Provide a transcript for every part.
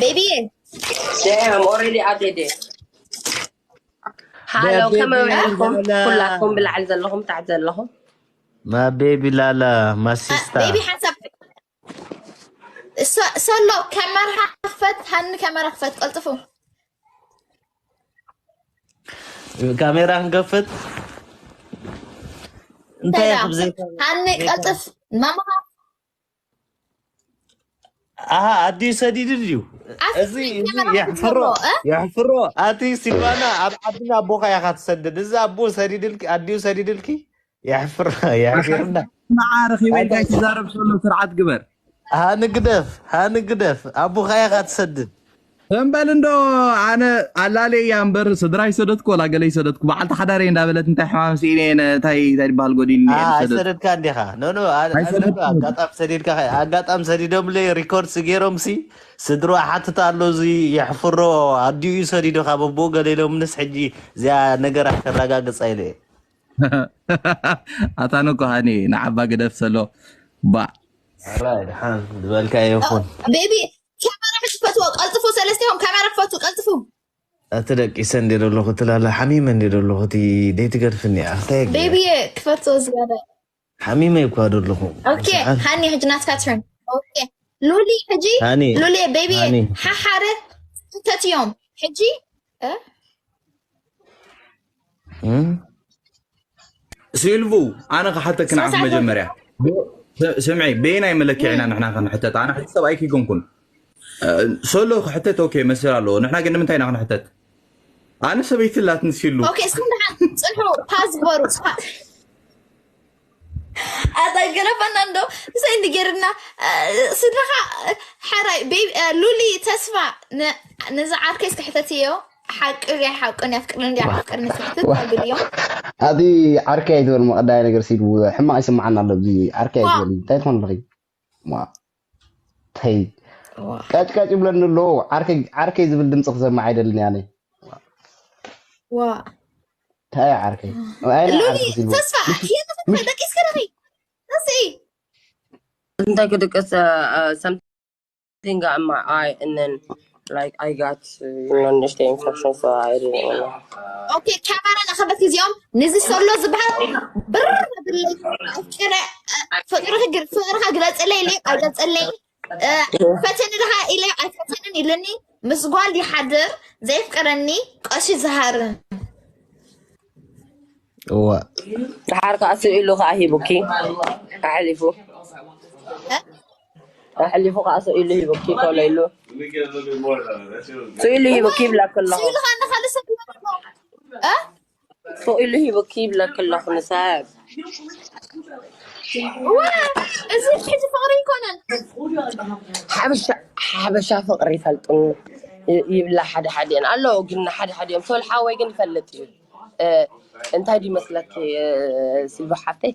ቤቢዬ። Damn, I'm already out there. ሃሎ፣ ቤቢ ከመይ ውዒልኩም? ላላ። ኩላትኩም ብላዕሊ ዘለኹም፣ ታሕቲ ዘለኹም። My baby ላላ, my sister. ቤቢ ሓንሳብ ሶ- ሶሎ፣ ካሜራ ክፈት፣ ሃኒ ካሜራ ክፈት፣ ቀልጥፉ። ካሜራ ክንከፍት? እንታይ እንታይ ክብ ዘይካ ሃኒ ቀልጥፍ። ማማኻ ኣሃ፣ ኣዲኡ ሰዲዱ ድዩ? ኣፍ- እዚ እዚ ካሜራ የሕፍሮ ክትገብሮ፣ እ? የሕፍሮ። ኣቲ ሲልቫና፣ ኣብ ዓድና ኣቦኻ ኢኻ ትሰድድ። እዚ ኣቦ ሰዲድልኪ፣ ኣዲኡ ሰዲድልኪ? የሕፍር የሕፍርና። መዓ ረኺበ ኢልካ ይትዛረብ ዘሎ ስርዓት ግበር። ሃንግደፍ ሃንግደፍ፣ ኣቦኻ ኢኻ ትሰድድ። እምበል እንዶ ኣነ ኣላለ እያ እምበር ስድራ ይሰደድኩ ወላ ገለ ይሰደድኩ በዓልቲ ሓዳር እየ እንዳበለት እንታይ ሕማም ስኢነ እየ እንታይ እንታይ ዝበሃል ጎዲልኒ እየ ዝሰደድኩ። ኣይሰደድካ እንዲኻ። ኖ ኖ፣ ኣ- ኣይሰደድኩ። ኣጋጣሚ ሰዲድካ። ኣጋጣሚ ሰዲዶምለ ሪኮርድ ስገይሮምሲ ስድሮ ሓትት ኣሎ። እዚ የሕፍሮ ኣዲኡ እዩ ሰዲዶ ካብ ኣቦኡ ገለ ኢሎምንስ ሕጂ እዚኣ ነገር ኣይተረጋግጻ ኢለ እየ። ኣታነ እኮ ሃኒ ንዓባ ግደፍ ሰሎ ባዕ። ኣራይ፣ ድሓን ዝበልካዮ ይኹን። ቤቢ፣ ካሜራ ሕጂ ክፈትዎ፣ ቀልጥፉ፣ ሰለስቲኹም ካሜራ ክፈቱ፣ ቀልጥፉ። ኣቲ ደቂሰ እንዴ ደለኹ ትላለ፣ ሓሚመ እንዴ ደለኹ፣ እቲ ደይ ትገድፍኒ እያ። እንታይ ገይረ? ቤቢዬ፣ ክፈትዎ ዝያዳ። ሓሚመ እኳ ደለኹ። ኦኬ፣ ሃኒ፣ ሕጂ ናትካ ትርን። ኦኬ፣ ሉሊ፣ ሕጂ ሃኒ፣ ሉሊ፣ ቤቢዬ፣ ሃኒ። ሓሓረ፣ ተትዮም፣ ሕጂ፣ እ? እም? ሲልቭ፣ ኣነ ክሓተክ ንዓኽ ሰዓት መጀመርያ። ብ-፣ ስ-፣ ስምዒ፣ በየናይ መለክዒ ኢና ንሕና ክንሕተት? ኣነ ሕጂ ሰብኣይኪ ኣይኮንኩን። እ፣ ሶሎ ክሕተት ኦኬ መስል ኣለዎ። ንሕና ግን ንምንታይ ኢና ክንሕተት? ኣነ ሰበይቲ ኣላትኒ ሲሉ። ኦኬ፣ እስኩም ደሓን ጽንሑ፣ ፓዝ ግበሩ። ፓ-፣ ኣታ ገረፈና እንዶ፣ ምሳይ እንዲ ገይርና፣ እ፣ ስድራኻ፣ እ፣ ሕራይ፣ ቤቢ፣ እ፣ ሉሊ፣ ተስፋ፣ ን-፣ ነዚ ዓርከይ እስኪ ሕተትዮ። ሓቂ ድያ ሓቁን የፍቅርኒ ድያ ኣፍቅርኒ እስኪ ሕተት፣ ኣግልዮም። ኣቲ ዓርከይ ኣይትበል፣ ቀዳይ ነገር ሲሉ ሕማቕ ይስምዓና ኣሎ። እዚ ዓርከይ ዋ። ኣይትበል፣ እንታይ ትኾን ኣለኺ? ዋ። ተይ። ዋ። ቀጭ ቀጭ ይብለኒ ኣሎ። ዓርከይ፣ ዓርከይ ዝብል ድምፂ ክሰምዕ ኣይደልን እየ ኣነ። ዋ። እንታይ ዓርከይ? ኣይ፣ ሉሊ፣ ዓርከይ ሲሉ። ተስፋ፣ ምሽ-፣ የንኸ ምሽ-፣ ደቂስከ ደኺ። ተስኢ። እንታይ ክድቅስ? Uh, something got in my eye, and then like I got, uh, you know, this infection, so I didn't, you know. ኦኬ፣ ካሜራ ንኸበት እዚኦም፣ ንዚ ሶሎ ዝበሃል ብር ብለይ። ኣፍቅረ፣ ፍቅርኺ ግር-፣ ፍቅርኻ ግለጽለይ ኢለ ኣይገልጸለይ። እ፣ ፈተኒ ድኻ ኢለ ኣይፈተንን ኢሉኒ። ምስ ጓል ይሓድር፣ ዘየፍቅረኒ ቀሺ ዝሃርም። እዋ። ድሓር ከዓ ስኢሉ ከዓ ሂቡኪ። ኣሕሊፉ። እ? ኣሕሊፉ ከዓ ስኢሉ ሂቡኪ፣ ኮሎ ኢሉ። ስኢሉ ሂቡኪ ይብለኪ ኣለኹ። ስኢሉ ከዓ ንኻልእ ሰብ ይበልዎ። እ? ስኢሉ ሂቡኪ ይብለኪ ኣለኹ ንሰብ። ዋ፣ እዚ ሕጂ ፍቅሪ ኣይኮነን። ሓበሻ፣ ሓበሻ ፍቅሪ ይፈልጡ ይ-፣ ይብላ ሓደ ሓዲአን ኣለዉ፣ ግን ሓደ ሓዲኦም። ሶል ሓወይ ግን ይፈልጥ እዩ። እ፣ እንታይ ድዩ መስለኪ፣ እ፣ ሲልቫ ሓፍተይ?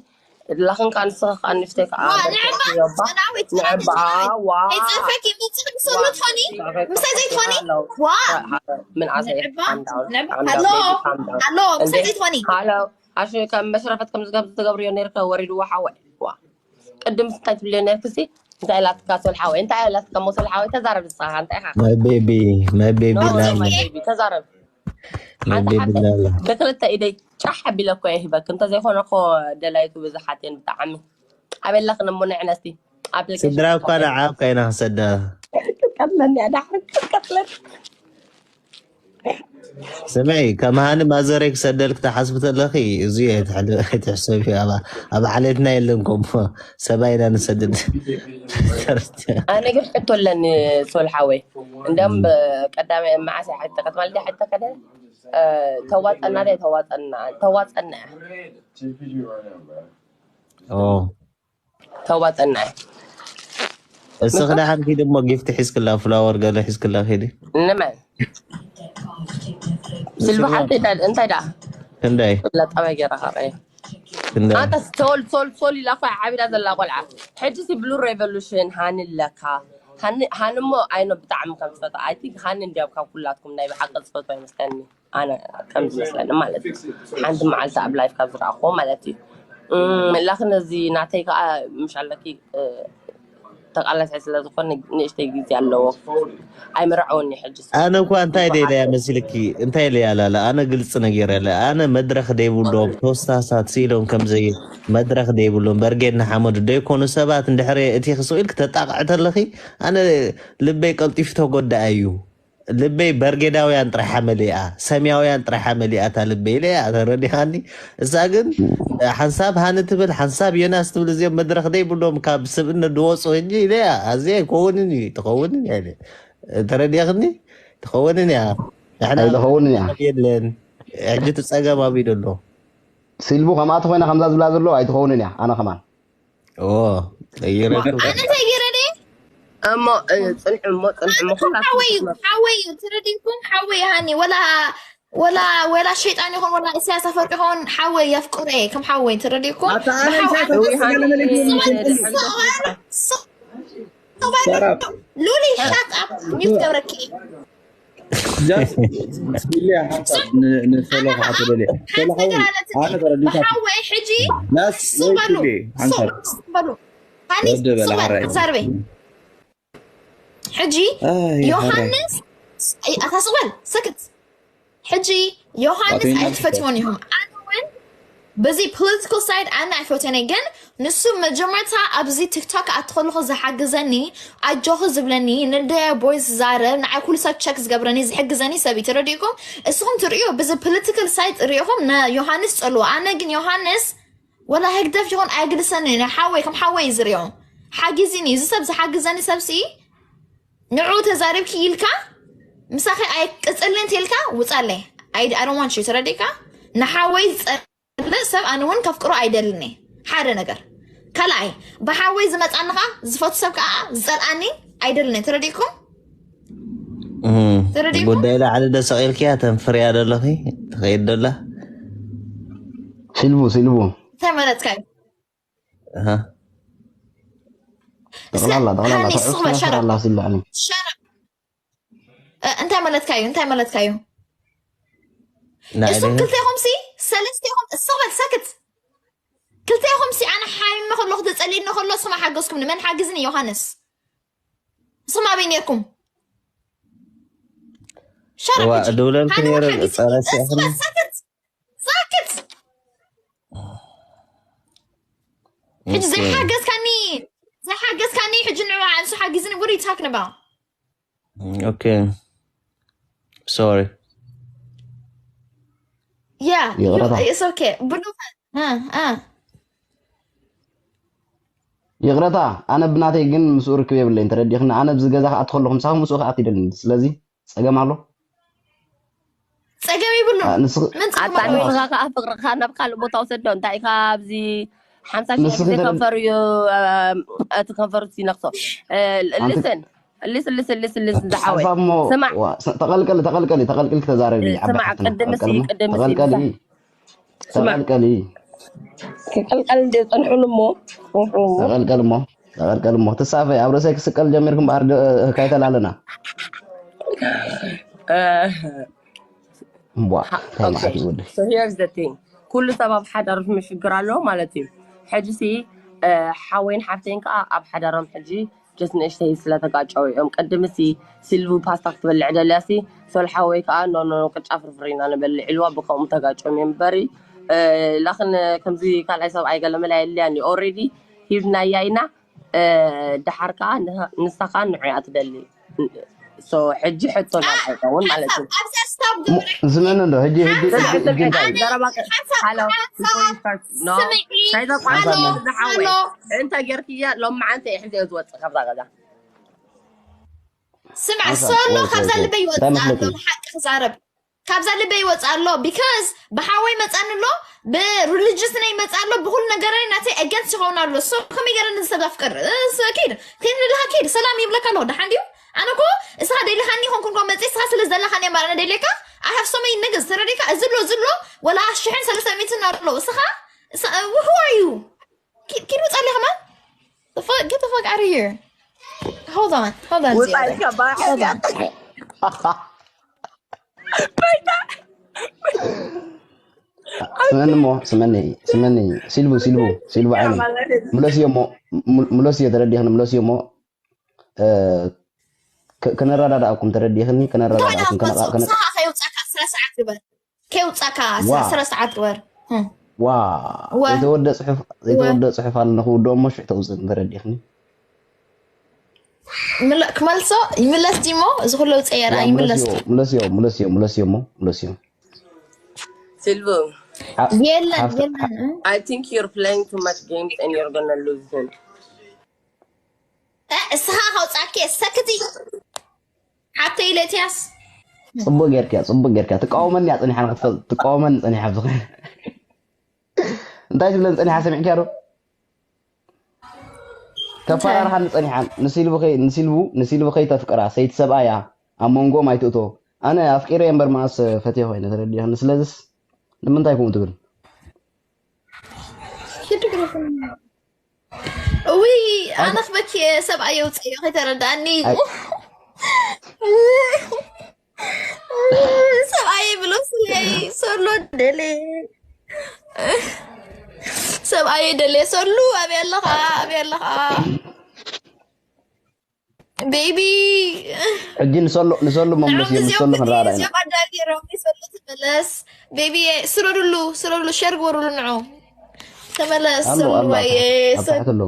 ላኽን ከዓ ንስኺ ከዓ ንፍተይ ከዓ ዋ፣ በርትዕ ንዕባ፣ ይባ። ሰላዊት፣ ንዕባ፣ ሰላዊት። ዋ። ከይጸርፈኪ፣ መጽእ ምስ ሶሎ ትኾኒ፣ ምሳይ ዘይትኾኒ? ዋ። ምን ዓሰ ንዕባ፣ calm down፣ ንዕባ፣ calm down፣ ኣሎ፣ baby፣ calm down። ኣሎ፣ ምሳይ እንዴ? ዘይትኾኒ? ሃሎ፣ ኣሽ ከም መሽረፈት ከም ዝገብ-፣ ዝገብርዮ ነይርከ ወሪድዋ ሓወይ። ዋ። ቅድም እንታይ ትብልዮ ነርክሲ? እንታይ ኢላትካ ሶል ሓወይ? እንታይ ኢላትካ ሞ ሶል ሓወይ? ተዛረብ ንስኻ፣ እንታይ ኢኻ? My baby, my baby ኖ፣ ኖ፣ ላላ። my baby፣ ተዛረብ። My ሓንቲ baby ሓፍተይ ላላ። ብክልተ ኢደይ ጫሕ ኣቢለ እኮ እየ ሂበክ። እንተዘይኮነ እኮ ደላይቱ ብዙሓት እየን ብጣዕሚ። ኣበለኽን እሞ ንዕነስቲ ኣፕሊኬሽን ስድራ እኳ ንዓ እኳ ኢና ክንሰዳ። ቀትለኒ እያ ዳሕሪ ቀትለኒ። ስምዒ፣ ከም ሃኒ ማዘረይ ክሰደልክ ትሓስቢ ተለኺ፣ እዚ ኣይትሕል-፣ ኣይትሕሰቢ። ኣብ፣ ኣብ ዓሌትና የለን ከምኡ። ሰብኣይ ኢና ንሰድድ። ኣነ ግን ሕቶ ኣለኒ ሶል ሓወይ። እንደም ቀዳማይ መዓስ እያ ሕቶ ከተማልዳ ሕቶ ከደ፣ እ፣ ተዋፀና ደ ተዋፀና፣ ተዋፀና እያ። ኦ። ተዋፀና እያ። እስኺ ደሓን ኪዲ እሞ ጊፍቲ ሒዝክላ፣ ፍላወር ገለ ሒዝክላ ኪዲ። ንመን? ስልቢ ሓፍተይ ዳ-፣ እንታይ ደኣ? ክንደይ? ላጣባይ ገይራ ከቐየ። ክንደይ? ኣንተ ሶል፣ ሶል፣ ሶል ኢላ እኮ ዓቢዳ ዘላ ቆልዓ። ሕጂ ሲ ብሉ ሬቮሉሽን ሃኒ ኣለካ። ሃኒ፣ ሃኒ እሞ ኣይኖ ብጣዕሚ ከም ትፈትዋ። I think ሃኒ እንዲያም ካብ ኩላትኩም ናይ ብሓቂ ዝፈትዋ ይመስለኒ። ኣነ ከም ዝመስለኒ ማለት እዩ። ሓንቲ መዓልቲ ኣብ ላይፍ ካብ ዝረኣኽዎ ማለት እዩ። እም፣ ላክን እዚ ናተይ ከዓ ምሽ ኣለኪ፣ እ፣ ተቓላሳይ ስለ ዝኾነ ንእሽተይ ግዜ ኣለዎ። ኣይምርዓወኒ ሕጂ። ኣነ እኳ እንታይ ደለያ መሲልኪ እንታይ ኢለያ ላለ ኣነ ግልፂ ነገር ያለ ኣነ መድረክ ደይብሎም ተወሳሳት ስኢሎም ከምዘይ መድረክ ደይብሎም በርጌድ ንሓመዱ ደይኮኑ ሰባት እንድሕር እቲ ክስቕ ኢልክ ተጣቕዕ ተለኺ ኣነ ልበይ ቀልጢፉ ተጎዳኣ እዩ። ልበይ በርጌዳውያን ጥራሓ መሊኣ ሰሚያውያን ጥራሓ መሊኣ እታ ልበይ ኢለ እያ ተረዲኻኒ። እሳ ግን ሓንሳብ ሃኒ ትብል ሓንሳብ ዮናስ ትብል እዚኦም መድረክ ደይብሎም ካብ ስብእነ ድወፁ ሕጂ ኢለ እያ። ኣዚ ኣይኮውንን እዩ ትኸውንን እያ ኢለ ተረዲኽኒ። ትኸውንን እያ። ንሕና ኣይትኸውንን እያ። የለን። ሕጂ እቲ ፀገም ኣብዩ ዘሎ። ሲልቡ ከምኣ ተኾይና ከምዛ ዝብላ ዘሎ ኣይትኸውንን እያ። ኣነ ከማን ኦ ቀይረ ኣነ እንታይ ገይረ ድየ እሞ እ፣ ፅንሑ እሞ ፅንሑ እሞ ሓወይ እዩ ሓወይ እዩ ትረዲእኩም ሓወይ ሃኒ ወላ ወላ ወላ ሸይጣን ይኹን ወላ እስያስ ኣፈወርቂ ይኹን ሓወይ የፍቅሮ እየ ከም ሓወይ ትረዲእኩም ኣታ ኣነ እንታይ ተፈስገለ መለኪ ሉሊ ሻት ኣፕ ሚት ገብረኪ ጃስ ሚሊያ ሓሳብ ንሰሎ ከዓ ተደልየ ሰሎ ሓወይ ኣነ ተረዲታ ሓወይ ሕጂ ናስ ስቕ በሉ ወይትቤ ሓንሳብ ስቕ በሉ ሃኒ ወደ በላ ስቕ በል ሓራይ ተዛርበይ ሕጂ ኣይ፣ ዮሃንስ ኣታ ስቕ በል ሰክት ሕጂ ዮሃንስ ኣቶ ዮናስ ኣይትፈትዎን ኢኹም ኣነ እውን በዚ ፖለቲካል ሳይድ ኣነ ኣይፈትዎን እየ ግን ንሱ መጀመርታ ኣብዚ ቲክቶክ ኣትኸልኹ ዝሓግዘኒ ኣጆኺ ዝብለኒ ንልደያ ቦይስ ዝዛረብ ንዓይ ኩሉ ሰብ ቸክ ዝገብረኒ ዝሕግዘኒ ሰብ እዩ ተረዲእኩም እስኹም ትርእዩ ብዚ ፖለቲካል ሳይድ ርእኹም ንዮሃንስ ፀልዎ ኣነ ግን ዮሃንስ ወላ ህግደፍ ይኹን ኣይግድሰኒ ንሓወይ ከም ሓወይ እዩ ዝርእዮ ሓጊዝኒ እዚ ሰብ ዝሓግዘኒ ሰብ ሲ ንዑ ተዛሪብኪ ኢልካ ምሳኺ ኣይቅፅልን ኢልካ ውፃለይ ኣይደሮንዋንሽ ተረዲእካ ንሓወይ ዝፀልእ ሰብ ኣነ እውን ከፍቅሮ ኣይደልን እየ ሓደ ነገር ካልኣይ ብሓወይ ዝመፃኒ ኸዓ ዝፈቱ ሰብ ከዓ ዝፀልኣኒ ኣይደልን እየ ተረዲእኩም ተረዲእኩም ጉዳይ ላዕሊ ደሰቂልክያ ተንፍርያ ደለኺ ትኸይድ ደላ ሲልቡ ሲልቡ እንታይ ማለትካ እዩ ኣሃ። ጠቕላላ ጠቕላላ ሃኒ፣ ተዕርፍ ስቕ በል፣ ሸረፍ። ተናፈር ኣላ ሲላ ዓሊ ሸረፍ እንታይ ማለትካ እዩ እንታይ ማለትካ እዩ ናይ እሱም ደህን ክልቴኹም ሲ ሰለስቴኹም እስቕ በል ሰክት ክልቴኹም ሲ ኣነ ሓሚመ ከለኹ ተፀሊእኒ ከሎ እሱም ሓገዝኩም ንመን ሓግዝኒ ዮሃንስ እሱም ኣበይ ነርኩም ሸረፍ እዋ ሕጂ እድውለልክ ሃኒ ነይረ ሓግዝኒ ፀረ እስቕ በል ሰክት ሰክት ሕጂ ዘይሓገዝካኒ ዘይሓገዝካኒ ሕጂ ንዑ ኣንሱ ሓጊዝኒ what are you talking about Okay. Sorry. Yeah, ይቕረታ። you- it's okay. ብሉ እ፣ እ። ይቕረታ ኣነ ብናተይ ግን ምስኡ ርክብ የብለይን ተረዲኽኒ ኣነ ብዚ ገዛ ክኣቲ ከለኹ ምሳኹም ምስኡ ክኣቲ ይደልን ስለዚ ፀገም ኣሎ ፀገም ይብሉ ኣ፣ ንስኽ- ምን ፀገም ኣታ ኣለዎ? ንስኻ ከዓ ፍቅርካ ናብ ካልእ ቦታ ውሰዶ እንታይ ኢኻ ኣብዚ ሓምሳ ሺሕ ንስኺ ግዜ ተረ- ከንፈር እዩ እቲ ከንፈር እዩ ነክሶ ልስን ልስን ልስን ልስን ልስን ዝሓወይ ሓሳብ እሞ ስማዕ ዋ፣ ስ- ተቐልቀሊ ተቐልቀሊ ተቐልቀሊ ተዛረቢ ስማዕ ዓባትና ቅድምሲ ተቐልቀሊ ቅድምሲ ተቐልቀሊ ስማዕ ተቐልቀሊ ክቀልቀል እንደ ፀንሑን እሞ ተቐልቀሊ እሞ ተቐልቀሊ እሞ ተሳፈይ ኣብ ርእሰይ ክስቀል ጀሚርኩም በሃር ከይተላለና እምቧ እንታይ መዓት ይወዲ So here's the thing ኩሉ ሰብ ኣብ ሓዳሩ ምሽግር ኣለዎ ማለት እዩ ሕጂ ሲ ሓወይን ሓፍተይን ከዓ ኣብ ሓዳሮም ሕጂ ጀስ ንእሽተይ ስለተጋጨው እዮም ቅድም ሲ ሲልቡ ፓስታ ክትበልዕ ደልያ ሲ ሶል ሓወይ ከዓ ኖኖ ቅጫ ፍርፍር ኢና ንበልዕ ኢልዋ ብከምኡ ተጋጭዮም እዮም በሪ ላክን ከምዚ ካልኣይ ሰብ ኣይገለመላ የልያን እዩ already ሂብናያ ኢና ደሓር ከዓ ንሳ ከዓ ንዑያ ትደሊ ሕጂ ሕቶ ናብዓይከውን ማለት እዩ ኣብዛ ስታብ ግብሪ ዝመን እንዶ ሕጂ ሕጂ ሓንሳብ ሕጂ እንታይ እዩ? ሓንሳብ Hello, before you start, no. ስምዒ ከይተቋርጠ ኣሎ ዝሓወይ ኣሎ እንተ ጌርክያ ሎም መዓንተ እዩ ሕዚ እየ ዝወፅእ ካብዛ ገዛ። ስምዕ ሓንሳብ ሶሎ ወይ ካብዛ ወይ ልበይ እንታይ ይወፅእ መስለኪ? ኣሎ ብሓቂ ክዛረብ ካብዛ ልበይ ይወፅእ ኣሎ because ብሓወይ መፃኒ ኣሎ ብሪሊጅስ ናይ መፃ ኣሎ ብኩሉ ነገረይ ናተይ against ይኸውን ኣሎ so ከመይ ገረ ንዚ ሰብ ኣፍቅር ኪድ ኪድ ንልካ ኪድ ሰላም ይብለካ ኣለኹ ደሓን ድዩ ኣነ ኮ እስኻ ደሊኻኒ ይኾንኩን ኮ መፂ እስኻ ስለ ዝደለኻኒ እምበር ኣነ ደሊካ I have so many niggas ተረዲካ እዚ ኣሎ እዚ ኣሎ ወላ ሽሕን ሰለስተ ሚእትን ኣሎ እስኻ እሳ- who are you ኪድ ኪድ ውፃለይ ከማን the fuck get the fuck out of here hold on hold on ውፃ Zia. ይከባ Hold on ስመኒ እሞ ስመኒ ስመኒ ሲልቡ ሲልቡ ሲልቡ ዓይነ ምለስዮ እሞ ምለስዮ ተረዲኽኒ ምለስዮ እሞ እ፣ ክ-፣ ክነረዳድኣኩም፣ ተረዲእኽኒ? ክነረዳድኣኩም፣ እንታይ ደኣ ከነቓ-፣ ክመጽእ? ከነ-፣ ንስኻ ከይውጻካ ስነ ስርዓት ግበር። ከይውጻካ ዋ። ስነ ስርዓት ግበር። እም። ዋ። ዋ። ዘይተወደ ጽሑፍ፣ ዋ። ዘይተወደ ጽሑፍ ኣሎ፣ ንኽውድኦ እሞ ሽዑ ተውጽእ፣ ተረዲእኽኒ? ምለ-፣ ክመልሶ ይምለስ ዲሞ? እዚ ኩሉ ውጽእ የርኣ ያ፣ ይምለስ ምለስዮ፣ ዲ? ምለስዮ፣ ምለስዮ፣ ምለስዮ እሞ፣ ምለስዮ። Silvo, ዓ-፣ የለን፣ ሓፍተ-፣ የለን፣ እ? I think you're playing too much games and you're gonna lose him. እ፣ እስኻ ከውጻኬ፣ ሰክቲ። ሓተይ ኢለ እትያስ። ጽቡቅ ጌርክያ፣ ጽቡቅ ጌርክያ። ትቃወመኒ እያ ጸኒሓ ንክትፈል-፣ ትቃወመኒ ጸኒሓ ኣብዚ። እንታይ ትብለኒ ጸኒሓ ሰሚዕክያ ዶ? እንታይ? ተፈራርሓኒ ጸኒሓ። ንሲልቡ ከይ-፣ ንሲልቡ፣ ንሲልቡ ከይተፍቅራ፣ ሰይቲ ሰብኣያ ኣብ መንጎም ኣይትእቶ። ኣነ ኣፍቂረ እየ እምበር መኣስ ፈትየ ኮይነ፣ ተረዲእኽኒ። ስለዚስ ንምንታይ ከምኡ ትብል? ሽግር የብሉን። እውይ፣ ኣነ ኣነ ክበኪ እየ፣ ሰብኣይ የውፅእዮ፣ ከይተረዳእኒ። ኣይ። ሰብኣይ ብሎ ስለይ ሶሎ ደለ። ሰብኣይ ደለ ሶሉ፣ ኣበይ ኣለኻ? ኣበይ ኣለኻ? ቤቢ። ሕጂ ንሰሎ፣ ንሰሎ እሞ ንዖም ምለስዮ፣ እዚኦም ንሰሎ ብድሪ፣ ክንረኣዳ ኢና። እዚኦም ኣዳጊ ሮሚ፣ ሰሎ ተመለስ። ቤቢ፣ ስረዱሉ፣ ስረዱሉ፣ ሸር ግበሩሉ ንዑ። ተመለስ፣ ኣሎ፣ ሰሎ ኣሎ፣ ዋየ፣ ኣብ ታሕቲ፣ ኣብ ሰሎ። ታሕቲ ኣሎ።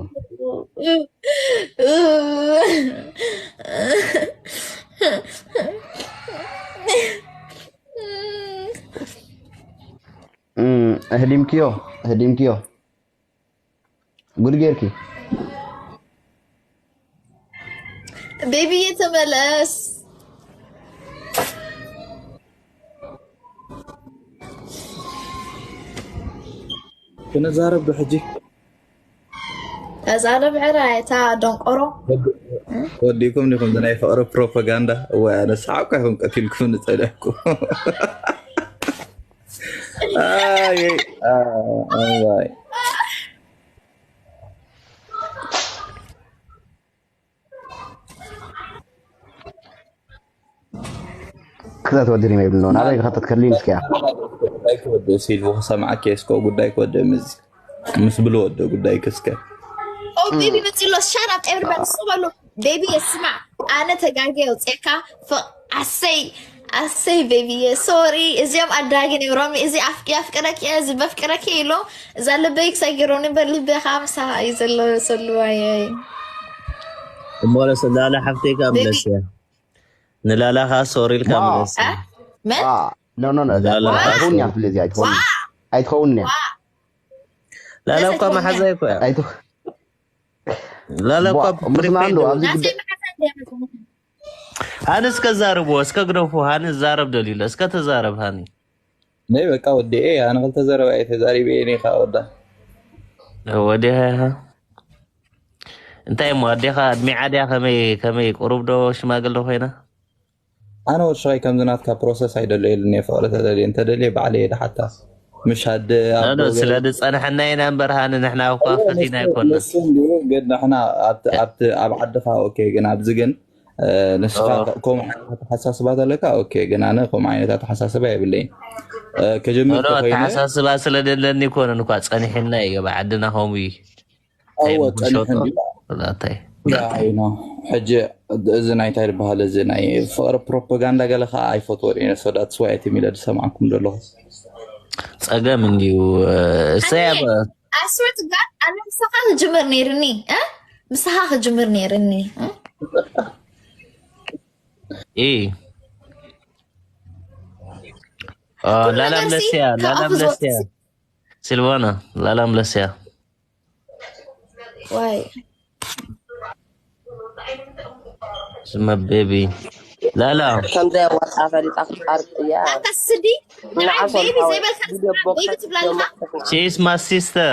እም፣ ህዲምክዮ፣ ህዲምክዮ። ጉድ ጌርኪ። ቤቢዬ ተመለስ። ክንዛረብ ዶ ሕጂ? ተዛረብ ዕረ፣ እታ ደንቆሮ። ወዲ-፣ ወዲኩም ዲኩም ናይ ፍቅሪ ፕሮፓጋንዳ? እዋይ፣ ኣነ ሰሓቅኩ ኣይኮን ቀቲልኩም ንጸለኩ። ኣይ፣ ኣይ፣ ኣይ። ክዛ ትወድኒ ይብልኖ፣ ናበይ ክኸተት ከሊን እስኪያ? ጉዳይ ክወድእ ሲሉ ክሰምዓኪ እስኮ፣ ጉዳይ ክወድእ ምስ፣ ምስ ብሉ ወደ ጉዳይ ክስከ። ኦ፣ ቤቢ መጺሎ፣ shut up everybody፣ ስቕ በሉ። ቤቢ ስማዕ፣ ኣነ ተጋግየ ኣውጽኤካ፣ ፍ-፣ ኣሰይ፣ ኣሰይ ቤቢየ፣ ሶሪ፣ እዚኦም ኣዳጊ ነይሮም፣ እዚ ኣፍ-፣ ያፍቅረኪ እየ፣ እዚ በፍቅረኪ ኢሎ፣ እዛ ልበይ ክሰጊሮኒ፣ በልበኻ ምሳኻ እዩ ዘሎ፣ ሰሉዋየይ። እሞ ለስ-፣ ላላ ሓፍተይ ከኣ ቤቢ። ምለስያ። ንላላ ከኣ ሶሪ ኢልካ ዋ። ምለስ። እ? መን? ዋ። ኖ፣ ኖ፣ ኖ፣ ላላ ከኣ ኣይትኸውን እያ፣ ሶሪ። ስለዚ ኣይትኸውን። ዋ። ኣይትኸውን እያ። ዋ። ላላ እኳ መሓዛ እኮ እያ። ኣይትኸ-፣ ላላ እኳ ዋ፣ ምስማዕ እንዶ፣ ፕሪፔድ ኣብዚ ናተይ ጉዳይ መሓዛ እንድያ መጽናዕቲ። ሃኒ እስከ ዛረብዎ፣ እስከ ግደፉ። ሃኒ ዛረብ ደሊለ፣ እስከ ተዛረብ ሃኒ። ነይ በቃ ወዲኤ፣ ኣነ ክልተ ዘረባ እየ ተዛሪበ እየ ነይ ከኣ ወዳ። ወዲያ። እንታይ እሞ ኣዴኻ፣ እድሜዓ ድያ ከመይ፣ ከመይ ቁሩብ ዶ ሽማግለ ኮይና? ኣነ ወዲ ሸቐይ ከምዚ ናትካ ፕሮሰስ ኣይደለየሉን እየ፣ ፍቕሪ ተደልየ፣ እንተደልየ ባዕለይ እየ ድሓታ። ምሽ ኣደ ኣቦ ኖ፣ ኖ፣ ገለ ስለ ዝጸንሐና ኢና እምበር፣ ሃኒ ንሕና እኮ ኣዎ፣ ፈቲና ንሱ፣ ኣይኮንና። ንሱ እንድዩ፣ ግን ንሕና ኣብቲ፣ ኣብቲ፣ ኣብ ዓድኻ ኦኬ፣ ግን ኣብዚ ግን፣ እ፣ ንስኻ ኦ። ከምኡ ዓይነት ኣተሓሳስባ ዘለካ ኦኬ፣ ግን ኣነ ከምኡ ዓይነት ኣተሓሳስባ የብለይን። እ፣ ከጀምር ኖ፣ ኖ፣ ተኾይነ ኣተሓሳስባ ስለ ደለኒ ኣይኮነን እኳ፣ ጸኒሕና እዩ፣ ኣብ ዓድና ከምኡ እዩ። እወ፣ እንታይ ጸኒሑ ምሸጦ? እንድዩ። ላታይ። ያ፣ ኣይ ኖ። ሕጂ እዚ ናይ እንታይ ዝበሃል፣ እዚ ናይ ፍቕሪ ፕሮፓጋንዳ ገለ ኸኣ ኣይፈትዎን እየ፣ so that's why እቲ ሚለ ዝሰማዕኩም ዘለኹ። ጸገም እንድዩ፣ እ፣ ኣነ፣ ሰያብ-፣ I swear to God፣ ኣነ ምሳኻ ክጅምር ነይርኒ፣ እ? ምሳኻ ክጅምር ነይርኒ፣ እ? ኢ። አ፣ ኩሉ ላላ ነገር ሲ ምለስያ፣ ካብ ላላ ኣፉ ዝወጽእ ምለስያ። ሲ- ሲልቫና፣ ላላ ምለስያ። ዋይ። ስመ ቤቢ። ላላ። ከም ዘየዋጣ ፈሊጣ ክትዓርቅ እያ። ኣታ ስዲ፣ ንዓይ ንዓሶም ቤቢ ሓወይ፣ ዘይበልካ ቪድዮ ቦክስ ቤቢ ትብላ ኣለኻ? ጀመርኩ። She is my sister።